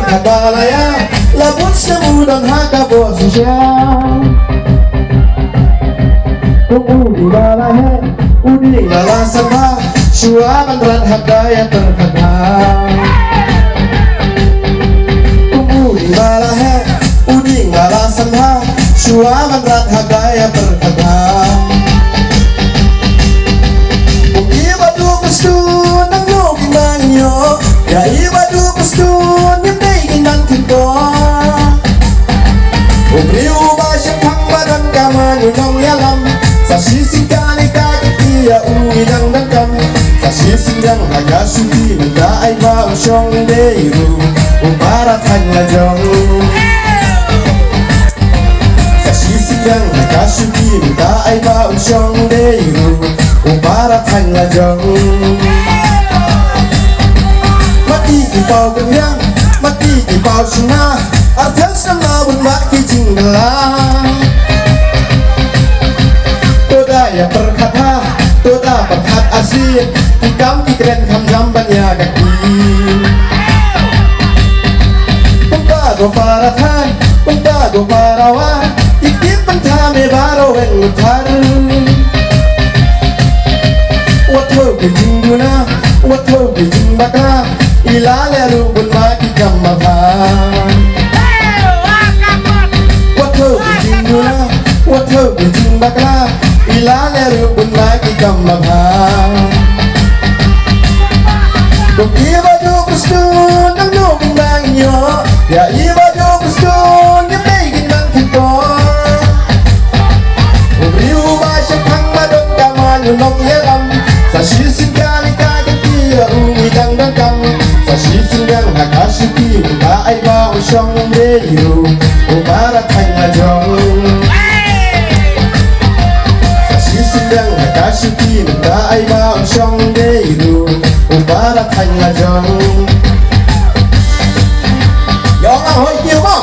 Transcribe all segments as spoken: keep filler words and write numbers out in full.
Kaba la ïa la bun snem u don ha ka bor shisha. Kum u ding ba la heh, u ding ba la sngewbha, shuwa ban rat hap da ïa pyrkhat bha. Kum u ding ba la heh, u ding ba la sngewbha, shuwa ban rat hap da ïa pyrkhat bha. Kum i ba duk bastun nang duk i ba ngin ïoh. Ïa i ba duk bastun ngim dei ngin ban kyntoh. U briew uba shemphang ba don kamai u nongïalam. Sa shisien kane ka kti ïa u i dang donkam. Sa shisien dang ha ka shuki mynta ai ba u shong dei ruh u para thaiñ la jong. Sa shisien dang ha ka shuki mynta ai ba u shong dei ruh u para thaiñ la jong. Mati ki paw kyndiang, mati ki paw shynna, arthes na ma bun ma ki jingla. To da ïa pyrkhat ha, to da pyrkhat arsien, ki kam ki kren kham jam ban ïa ka ki. Kumta ko para thaiñ, kumta ko para wa, i ki pynthame baroh wen muthar. Wat tho ki jingduna, wat tho ki jingbakla, i la leh ruh bun ma ki kam babha. Wat tho ki jingduna, wat tho ki jingbakla, i la leh ruh bun ma ki kam babha. Kum i ba duk bastun nang duk i ba ngin ïoh. Ïa i ba duk bastun ngim dei ngin ban kyntoh. U briew uba shemphang ba don kamai u nongïalam. Sa shisien kane ka kti ïa u i dang donkam. Sa shisien dang ha ka shuki mynta ai ba u shong dei ruh u para thaiñ la jong. Sa shisien dang ha ka shuki mynta ai ba u shong dei ruh u para thaiñ la jong. Ïa nga hoi kiew ma.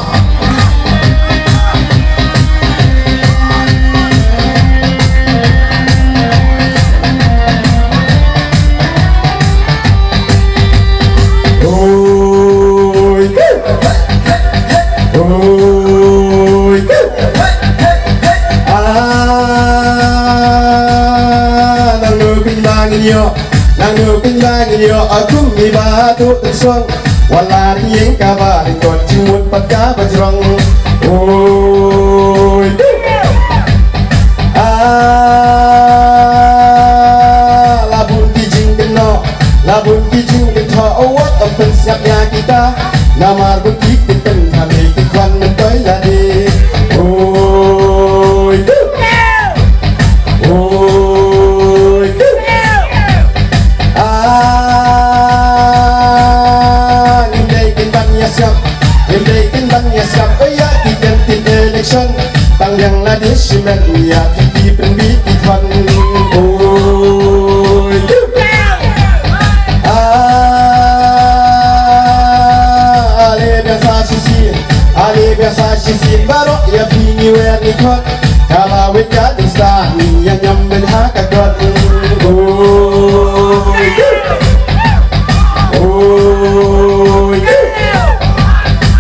Oi. Oi. Ah, nang nu pin bang yo, nang nu pin bang yo, aku mi ba tu song. Wala ring ka ba ring kon jumut pat ka ba jrong. Oi. Ah, la bun ki jingkynnoh, la bun ki jingkynthoh, wat ym pynsngap ïa kita. Namar bun ki kin pynthame ki kwah myntoi lade. Oi. Oi. Ah, ngim dei kin ban ïa sngap, ngim dei kin ban ïa sngap, oi ïa ki kin tin election. Tang ïa lade shimet ïa ki ki pynbit ki thon. Oi. Ah, ale biang sa shisien, ale biang sa shisien baroh ïa phi ngi wer ngi khot. Kaba wei ka dista ngi ïa ñiam ben ha ka kot. Oi. Oi.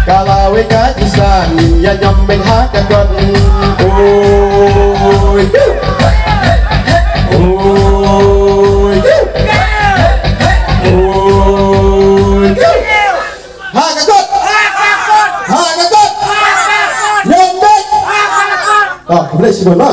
Kaba wei ka dista ngi ïa ñiam ben ha ka kot. Oi. Oi. Oi. Ha ka kot. Ha ka kot. Ñiam ben. Ah, khublei shibun ma.